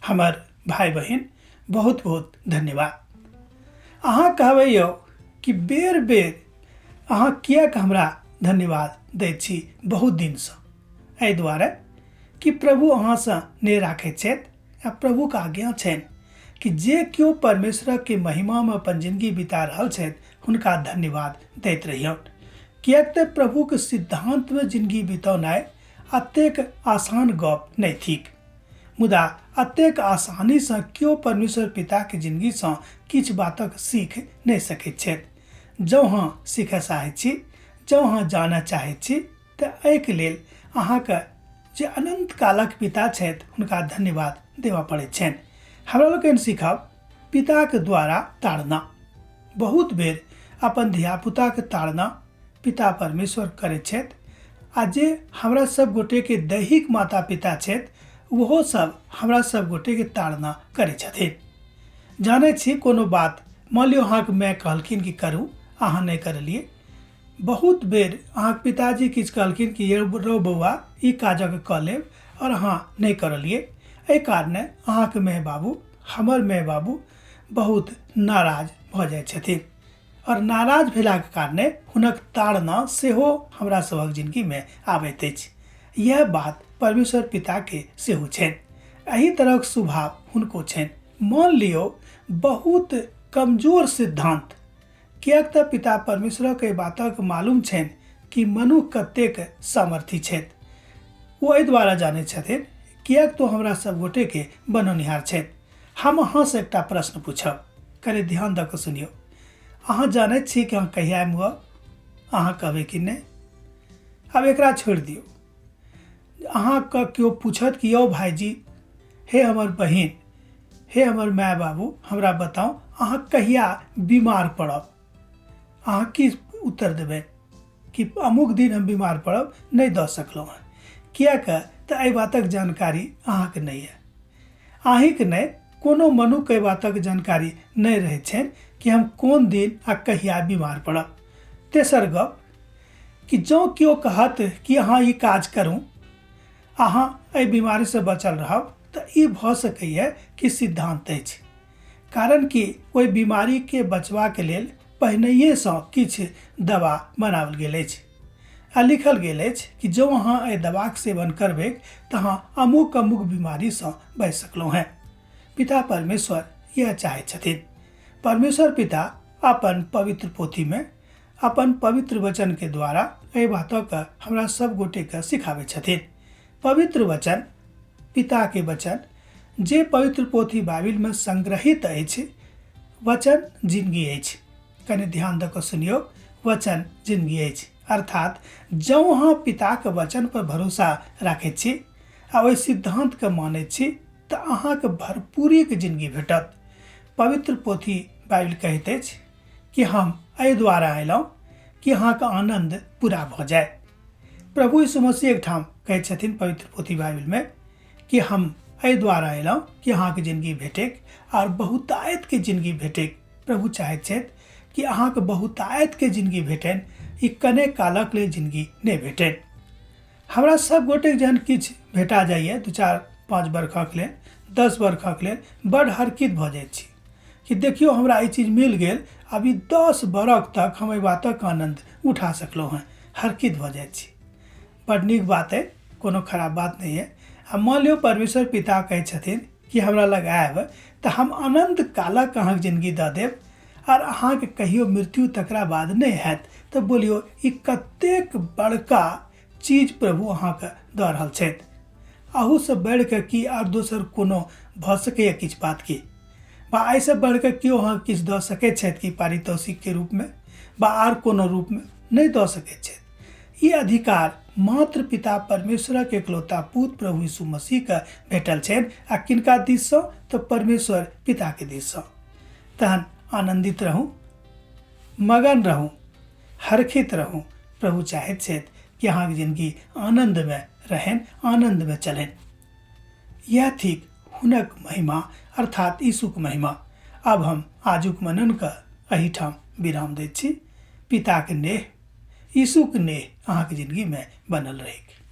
हमर भाय बहिन, बहुत बहुत धन्यवाद। अहाँ कहबै यौ कि बेर बेर अहाँ किएक हमरा धन्यवाद दैत छी बहुत दिनसँ? एहि दुआरे कि प्रभु अहाँसँ नहि राखैत छथि आ प्रभुके आज्ञा छनि कि जे केओ परमेश्वरके महिमामे अपन जिंदगी बिता रहल छथि हुनका धन्यवाद दैत रहियौन। किएक तऽ प्रभुके सिद्धान्तमे जिंदगी बितौनाइ अतेक आसान गप नहि थिक। मुदा अतेक आसानीसँ केओ परमेश्वर पिताके जिंदगीसँ किछु बातक सीख नहि सकैत छथि। जँ अहाँ सीखऽ चाहैत छी, जँ अहाँ जानऽ चाहैत छी तऽ एहिके लेल अहाँके जे अनन्त कालक पिता छथि हुनका धन्यवाद देबऽ पड़ैत छनि। हमरा लोकनि सीखब पिताके द्वारा ताड़ना। बहुत बेर अपन धियापुताके ताड़ना पिता परमेश्वर करैत छथि आ जे हमरा सब गोटेके दैहिक माता पिता छथि ओहो सब हमरा सब गोटेके ताड़ना करै छथिन। जानै छी कोनो बात, मान लियौ अहाँके माय कहलखिन कि करू, अहाँ नहि करलियै। बहुत बेर अहाँके पिताजी किछु कहलखिन कि यौ रौ बौआ ई काजक कऽ लेब आओर अहाँ नहि करलियै। एहि कारणे अहाँके माय बाबू, हमर माय बाबू बहुत नाराज भऽ जाइ छथिन आओर नाराज भेलाके कारणे हुनक ताड़ना सेहो हमरा सभक जिनगीमे आबैत अछि। इएह बात परमेश्वर पिताके सेहो छनि। एहि तरहक स्वभाव हुनको छनि। मान लियौ बहुत कमजोर सिद्धान्त, किएक तऽ पिता परमेश्वरक एहि बातक मालूम छनि कि मनुख कतेक सामर्थी छथि। ओ एहि द्वारा जानैत छथिन किएक तऽ हमरा सब गोटेके बनौनिहार छथि। हम अहाँसँ एकटा प्रश्न पूछब, कने ध्यान दऽ कऽ सुनियौ। अहाँ जानैत छी कि अहाँ कहिया मुअब? अहाँ कहबै कि नहि। आब एकरा छोड़ि दियौ। अहाँके केओ पूछत कि यौ भाइजी, हे हमर बहिन, हे हमर माय बाबू, हमरा बताउ अहाँ कहिया बीमार पड़ब? अहाँ की उत्तर देबै कि अमुक दिन हम बीमार पड़ब? नहि दऽ सकलहुँ हँ। किएक तऽ एहि बातक जानकारी अहाँके नहि यऽ। अहीँके नहि, कोनो मनुख एहि बातक जानकारी नहि रहैत छनि कि हम कोन दिन आ कहिया बीमार पड़ब। तेसर गप कि जँ केओ कहत कि अहाँ ई काज करू, अहाँ एहि बीमारीसँ बचल रहब, तऽ ई भऽ सकैए कि सिद्धान्त अछि। कारण कि ओहि बीमारीके बचबाके लेल पहिनहिएसँ किछु दवा बनाओल गेल अछि आ लिखल गेल अछि कि जँ अहाँ एहि दवाक सेवन करबै तऽ अहाँ अमुक अमुक बीमारीसँ बचि सकलहुँ हेँ। पिता परमेश्वर इएह चाहैत छथिन। परमेश्वर पिता अपन पवित्र पोथीमे अपन पवित्र वचनके द्वारा एहि बातक हमरा सब गोटेके सिखाबै छथिन। पवित्र वचन, पिताके वचन, जे पवित्र पोथी बाइबिलमे संग्रहित अछि, वचन जिनगी अछि। कनि ध्यान दऽ कऽ सुनियौ, वचन जिनगी अछि। अर्थात जँ अहाँ पिताके वचन पर भरोसा राखैत छी आ ओहि सिद्धान्तके मानैत छी तऽ अहाँके भरपूरीके जिनगी भेटत। पवित्र पोथी बाइबिल कहैत अछि कि हम एहि द्वारा अयलहुँ कि अहाँके आनन्द पूरा भऽ जाय। प्रभु यीशु मसीह एकठाम कहै छथिन पवित्र पोथी बाइबिलमे कि हम एहि द्वारा अयलहुँ कि अहाँके जिनगी भेटैक आओर बहुतायतके जिनगी भेटैक। प्रभु चाहैत छथि कि अहाँके बहुतायतके जिनगी भेटनि, ई कने कालक लेल जिनगी नहि भेटनि। हमरा सब गोटेके जहन किछु भेटा जाइए, 2-4-5 बरखक लेल, 10 बरखक लेल, बड्ड हरकित भऽ जाइत छी कि देखियौ हमरा ई चीज मिल गेल, आब ई 10 बरख तक हम एहि बातक आनन्द उठा सकलहुँ हेँ। हरकित भऽ जाइत छी। बड्ड नीक बात अइ, कोनो खराब बात नहि अइ। आ मान लियौ परमेश्वर पिता कहै छथिन कि हमरा लग आयब तऽ हम अनन्त कालक अहाँके जिनगी दऽ देब आर अहाँके कहियो मृत्यु तकरा बाद नहि हैत, तऽ बोलियौ ई कतेक बड़का चीज प्रभु अहाँके दऽ रहल छथि। अहूसँ बढ़िकऽ की आर दोसर कोनो भऽ सकैए किछु बात की? बा एहिसँ बढ़िकऽ केओ अहाँके किछु दऽ सकैत छथि कि पारितोषिकके रूपमे बा आर कोनो रूपमे? नहि दऽ सकैत छथि। ई अधिकार मात्र पिता परमेश्वरक एकलौता पुत्र प्रभु यीशु मसीहके भेटल छनि आ किनका दिससँ? तऽ परमेश्वर पिताके दिससँ। तहन आनन्दित रहू, मगन रहू, हरखित रहू। प्रभु चाहैत छथि कि अहाँके जिनगी आनन्दमे रहनि, आनन्दमे चलनि। यह थिक हुनक महिमा, अर्थात यीशुक महिमा। आब हम आजुक मननके एहिठाम विराम दैत छी। पिताके नेह, यीशुक नेह अहाँके जिनगीमे बनल रहैक।